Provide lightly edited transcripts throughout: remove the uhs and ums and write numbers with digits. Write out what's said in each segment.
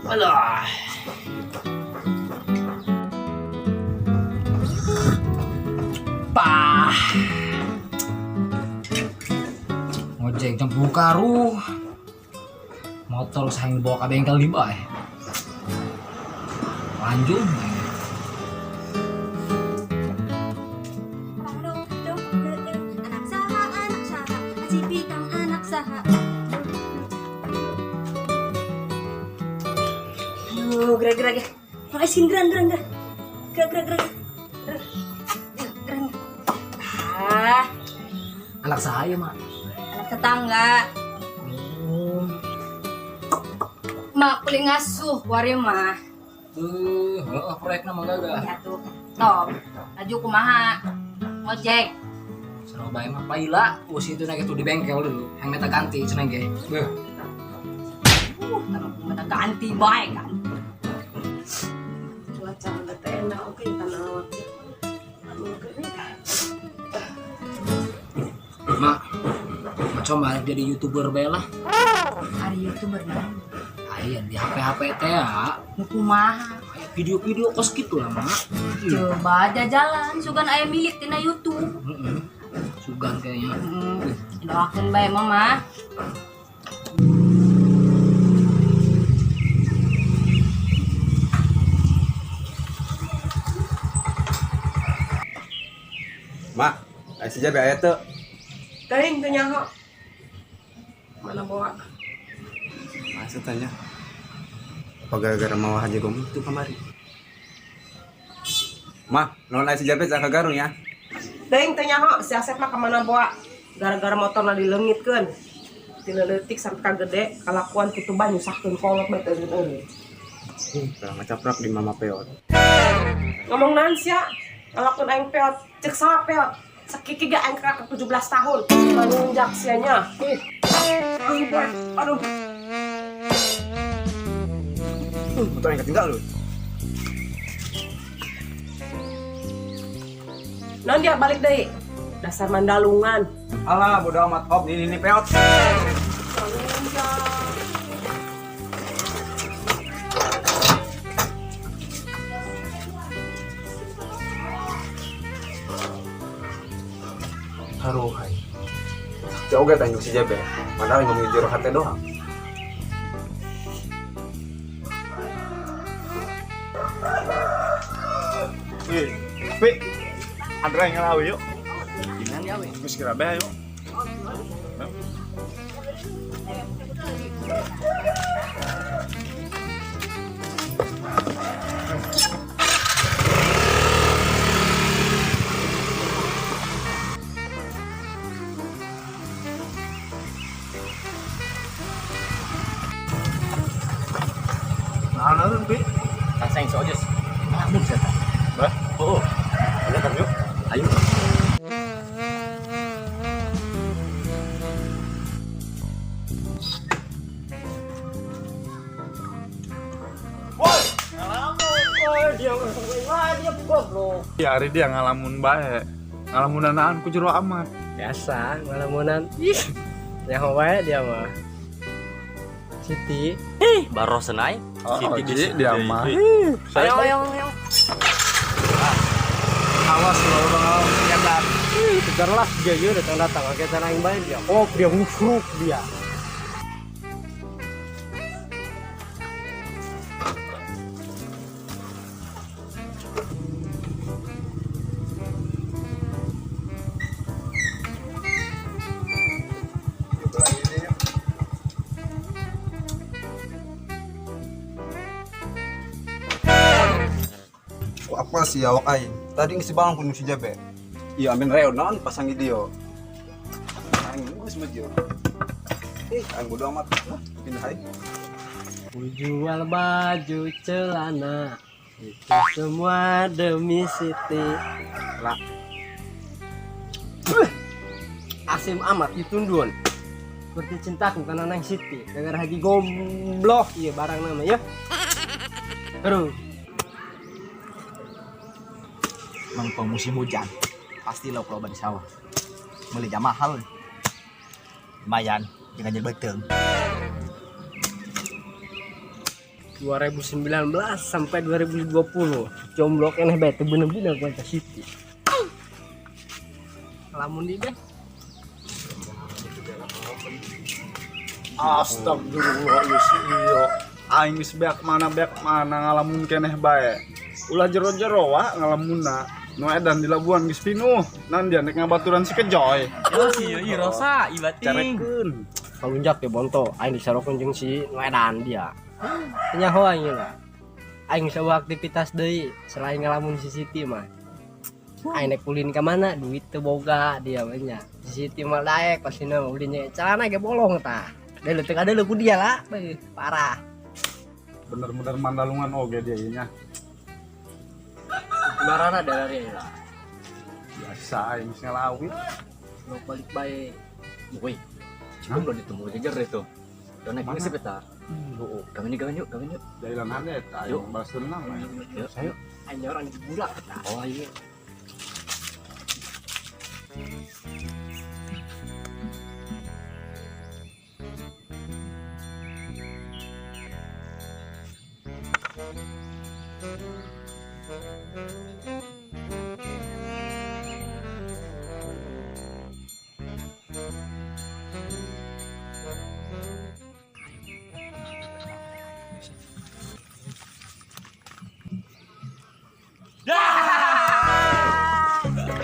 Alah. Pah. Ngojek jam karu. Motor sayang dibawa ke bengkel di bae. Lanjut. Anak saha, anak saha, si Bikang anak saha. Aduh, gerak-gerak ya. Makasih gerak gerak gerak. Gerak gerak gerak. Gerak. Ah, Anak saya, Mak. Anak tetangga. Oh. Mak paling ngasuh wari mah. Heeh, proyekna mah gagah. Ya tuh. Top. Laju kumaha? Ngojek. Sarua bae mah paila, us itu naik itu di bengkel dulu. Yang minta ganti cenah ge. Beuh. Kalau minta ganti bae kan. Cuaca udah teh enak, oke tanah awak. Mak, mau coba jadi YouTuber bae lah. Ari YouTuber nah. Aya di HP-HP teh ya. Nu kumaha? Kayak video-video kos gitu lah, Mak. Coba aja jalan, sugan aya milik tina YouTube. Heeh. Sugan kayaknya. Heeh. Doakeun bae mama. Mak, aya si Jabe aya teu? Teuing teu nyaho. Mana bawa? Masa tanya. Apa gara-gara mau haji gom itu kamari? Mah, naon aya si Jabe ka Garung ya? Teuing teu nyaho, si Asep mah kemana bawa? Gara-gara motorna dileungitkeun. Ti leutik sampai ka gede, kalakuan kitu bae nyusahkeun kolot bae teu-teu. Kalau ngacaprak di mama peot. Ngomong naon sia? Kalakuan aing peot, cek saha peot? Sakiki ge aing kakak 17 tahun. Manunjak sianya. Ih. Aduh. Motor yang ketinggal lu. Naon dia balik deui? Dasar mandalungan. Alah, bodo amat hop ini peot. Aduh, hai. Jauh gak tanya si Jabe? Padahal ngomongin jero hati doang. Wih, Pi, Andra yang ngelawi yuk. Gimana ya, we? Terus kira be yuk. Nah, nah, Pi. Kaseng sojes. Ngelamun saya. Bah, Oh, Ayo kan yuk. Ayo. Woi, Ngelamun. Dia wah, dia goblok. Ya hari dia ngalamun bae. Ngalamun naan ku jero amat. Biasa ngelamunan. Ih. Nyaho wae dia mah. Siti. Baru senai. Oh, Ji, dia mah. Ayo ayo ayo. Awas lo orang Ya ih, kejar lah dia ya datang datang kita aing bae dia. Oh, dia ngufruk dia. Kok apa sih awak aing? Tadi ngisi bang pun si Jabe. Iya, amin reo non pasang video. Aing geus mah jo. Ih, aing bodo amat. Lah, pindah aing. Ku jual baju celana itu semua demi Siti. Lah. Asim amat ditundun. Seperti cintaku karena nang Siti. Gara-gara haji goblok iya barang nama ya. Terus Mang musim hujan pasti lauk loba di sawah. Beli jam mahal. Lumayan, jangan jadi beteng. 2019 sampai 2020 jomblo keneh bae teu bener-bener gua teh Siti. Lamun di deh. Astagfirullah iya. Aing geus beak mana ngalamun keneh bae. Ulah jero-jero wa ngalamunna. Nu edan di Labuan geus pinuh. Nan dia nek ngabaturan si Kejoy. Yo si yo rosa ibating. Carekeun. Kalunjak ya bonto, aing disarokeun jeung si nu edan dia. Nyaho aing lah. Aing sebuah aktivitas deui selain ngalamun si Siti mah. Aing nek ulin ka mana duit teu boga dia mah nya. Si Siti mah daek pasina mah ulinnya celana ge bolong tah. Deuleu teu kadeuleu ku dia lah. Beuh, parah. Bener-bener mandalungan oge dia ieu nya. Marana dari lah. Biasa aing geus ngalawit. Lo balik bae. Woi. Cukup lo ditemu jejer itu. Dan naik sih peta. Kawin yuk, kawin yuk, kawin yuk. Jailan hade eta aing balas dendam aing. Yuk, ayo. Aing orang dibulak tah. Oh iya.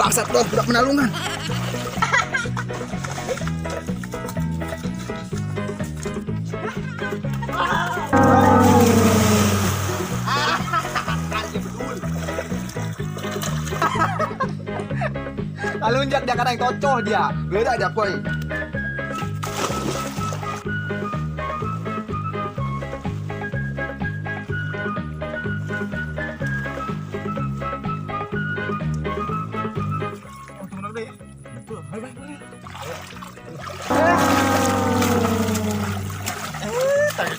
Bangsat lo, budak menalungan. Alunjak dia kadang tocoh dia. Beda dia koi.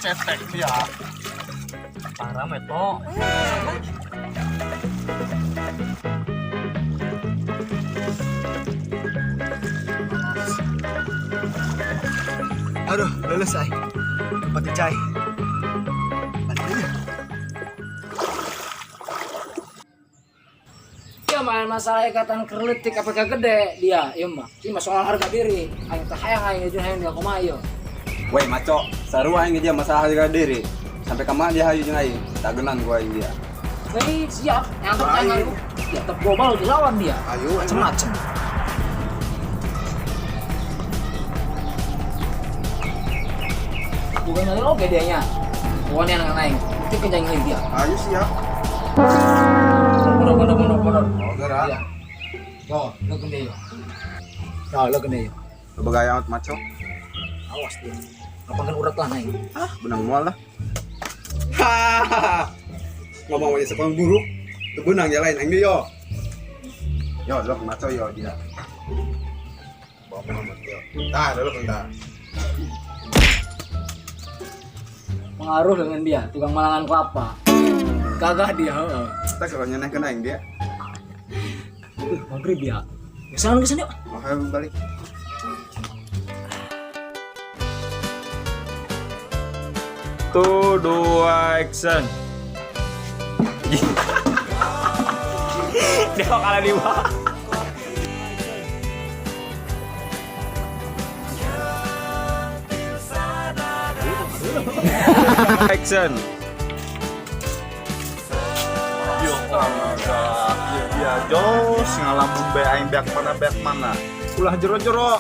Cetek dia. Parah meto. Aduh, lulus ay. Tempat cai. Dia main masalah ikatan kerletik KPK gede dia, iya mah. Ini mah soal harga diri. Aing teh hayang aing jeung hayang dia kumaha ieu. Woi maco, sarua aing dia masalah harga diri. Sampai kemana dia hayu jeung aing? Tak genan gua aing dia. Hei, siap. Yang tangan lu. Ya tetep global dilawan dia. Ayo, macem-macem. Bukan nyari oke dia nya. Bukan yang aing. Itu kencang aing dia. Ayo siap. Mundur, mundur, mundur, mundur. Oh, gerak. Iya. Yo, lo gede yo. Yo, lo gede yo. Bergaya amat maco. Awas dia. Ngapain urat lah naik. Ah, benang mual lah. Hahaha. Ngomong aja sepang buruk. Tuh benang ya lain aing yo. Yo, lo maco yo dia. Bawa amat yo. Tah, lo bentar. Pengaruh dengan dia, tukang malangan kelapa. Gagah dia, heeh. Kita kalau nyeneh kena aing dia. Maghrib ya. Kesana kesana yuk. Mau balik. Tuh, dua, action. Dia kok kalah di bawah. Action. Yo, iya jos ngalamun bae aing beak mana. Ulah jero-jero.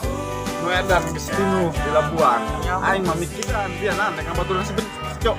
Nu edan geus pinuh di Labuan. Aing mah mikiran dia nah nek ngabaturan si Bencok.